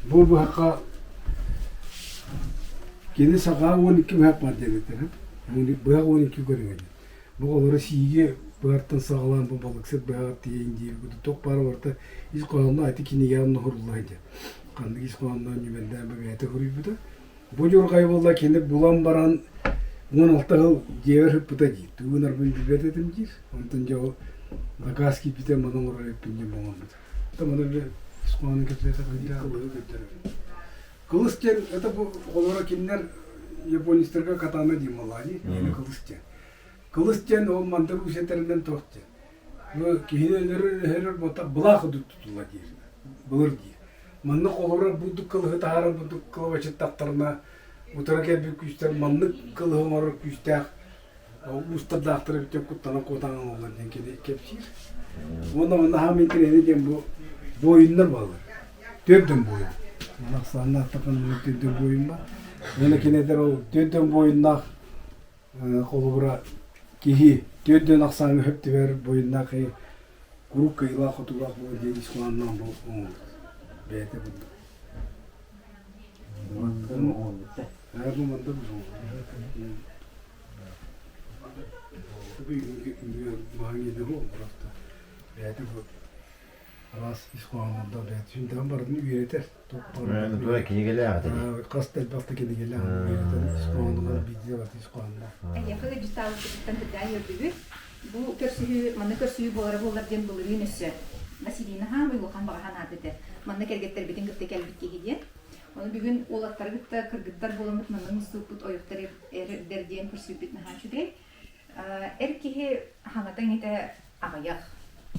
Бу быһахха кини саҕаа 12 быһах баар диэн этэр. Быһах 12 көрүҥэ диэн. Бу олору сииги быһартан саҕалаан бу балыксыт быһаҕар тиийэн диир курдук туох баара барыта ис хоһоонноох ити кинигэҕэ оҥоһулла сылдьар. Ханнык ис хоһоонноох ньүмэрдээн бу бэйэтэ суруйбута. Бу дьурҕай буолла кини булан баран 16 сыл дьиэбэр сыппыта диир. Тугу гынарбын билбэт этим диир. Онтон дьэ ол заказ киирбитэ маны оҥорор эбиппин диэн оҥорбут. Маны бile ис хоһоонун кэпсээтэ кылыһы көрдөрөбүн. Кылыс диэн это бу оҕолоро кинилэр японецтарга катана диэн буоллаҕа дии. Кини кылыс диэн. Кылыс диэн ол мандар уус этэринэн туох диэн. Бу киһини өлөрөр-өһөрөр буолта былаах тутулла диир. Былыр диир. Маннык олорор бурдук кылыһы таһаарар бурдук кылабачыттахтарына утары кэлбит күүстэр маннык кылыһы оҥорор күүстээх уустардаахтар эбит диэн куттанан куотан оҥоллор диэн кини кэпсиир. Уонна манна хаам интэриэһинэй диэн бу буойуннар бааллар. Төрдөн буойун. Манна ахсааннаахтардан төрдөн буойун бар. Уонна кини этэр ол төрдөн буойуннаах холобура киһи төрдөн ахсааҥҥа сөп түбэр буойуннаах киһи куруук кыайыылаах-хотуулаах буолар диэн ис хоһоонноох бу оҥорбут. Бэйэтэ курдук. Бу мандар Бэйэтэ бу араас ис хоһооннордоох бэйэтэ сүндэҕин барытын үөрэтэр. Туох кинигэлээх этэ дии. Хас да элбэх да кинигэлээх үөрэтэр ис хоһоонугар биирдии барыта ис хоһоонноох. Эһиэхэ ыалдьыттаабыппытыттан кырдьаан үөрдүбүт. Бу көрсүһүү, манна көрсүһүү буолара буоллар диэн былырыын өссө Василина хаамый улахан баҕа санаата этэ. Манна кэргэттэрбитин кытта кэлбит киһи диэн. Ону бүгүн уолаттары кытта кыргыттар буоламмыт манна мустубуппут ойохтор эрдэр диэн көрсүбүт наһаа үчүгэй. Эр киһи хаҥата-иҥэтэ аҕыйах.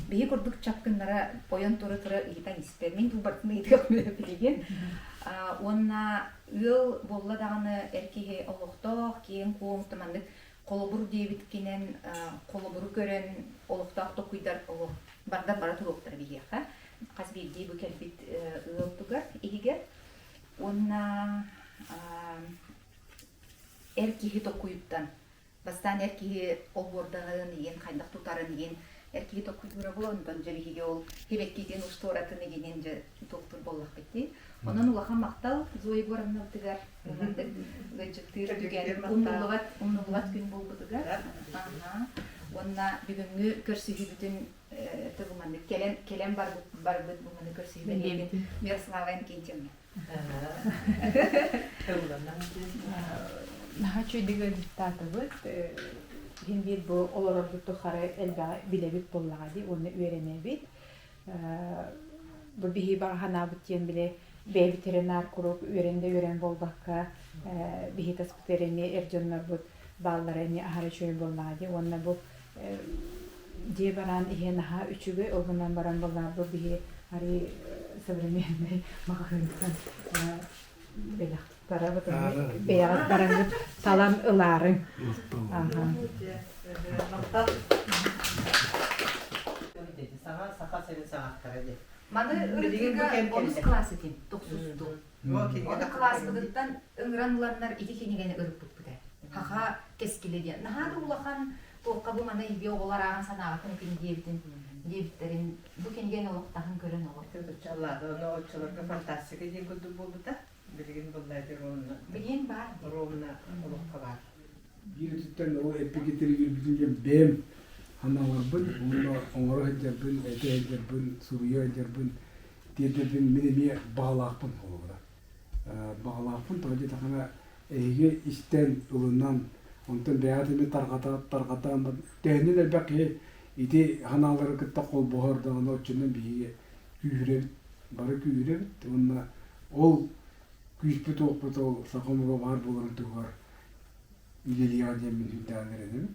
Биһи курдук чапкыннара ойон тура-тура ыйытан испэ. Мин тулбартын ыйытыах билигин. Уонна ыал буолла даҕаны эр киһи олохтоох, киэҥ-куоҥ, маннык холобур диэбиткинэн холобуру көрөн олохтоох токуйдар олох бардар бара туруохтара биһиэхэ. Хас биирдии бу кэлбит ыал тугар иһигэр. Уонна эр киһи токуйуттан Бастаан эр киһи олбуордаҕын игин хайдах тутарын игин эр киһи токуйдуура буолан онтон дьэ биһиги ол сибэккитин устуоратын игинин дьэ туохтуур буоллахпыт дии. Онон улахан махтал Зоя Егоровнабытыгар ыалдьыттыыр түгэн умнуллубат умнуллубат күн буолбутугар. Уонна бүгүҥҥү көрсүһүүбүтүн бу маннык кэлэн кэлэн барбыт барбыт бу маннык көрсүһүү Мирослава Иннокентьевна. Наһаа үчүгэйдик ыалдьыттаатыбыт. Иһин биир бу олорорбут тухары элбэҕи билэбит буоллаҕа дии уонна үөрэнэбит. Бу биһи баҕа санаабыт диэн били бэйэбит эрэ наар куруук үөрэн да үөрэн буолбакка биһи таспыт эрэ эмиэ эр дьоннорбут бааллара эмиэ аһара үчүгэй буоллаҕа дии уонна бу дьиэ бараан иһэ наһаа үчүгэй, ол гынан баран буоллаҕа бу биһи арыый современный маҕаһыынтан бэлэх туттарабыт бэйэҕит бараҥҥыт талан ылаарыҥ. Саҥа Саха сирин саҥаттара диэн. Маны ырытыыга онус кылаас этим, тохсустум. Ону кылааспытыттан ыҥыран ыланнар ити кинигэни ырыппыппыт ээ. Хаха кэскилэ диэн. Наһаа да улахан туохха бу маны эһиги оҕолор ааҕан санааҕытын этиҥ диэбитин диэбиттэрин бу кинигэни олохтоһон көрөн оҕо. Оччолорго ону оччолорго фантастика диэн курдук буолбута. Билигин буолла ровно. Билигин баар. Ровно олоххо баар. Биир өттүттэн ол эппикитин диэн бэйэм санааларбын уонна оҥоро сылдьарбын, этэ сылдьарбын, суруйа сылдьарбын тиэрдэрбин мин эмиэ баҕалаахпын холобура. Баҕалаахпын тоҕо диэтэххинэ эһиги истэн, ылынан, онтон бэйэҕит эмиэ тарҕата, тарҕатан төһөнөн элбэх киһи ити санаалары кытта холбоһор даҕаны оччонон биһиги күүһүрэбит, бары күүһүрэбит уонна ол күүспүт-уохпут ол саха омуга баар буоларын туһугар үлэлиэҕэ диэммин сүрдээҕин эрэнэбин.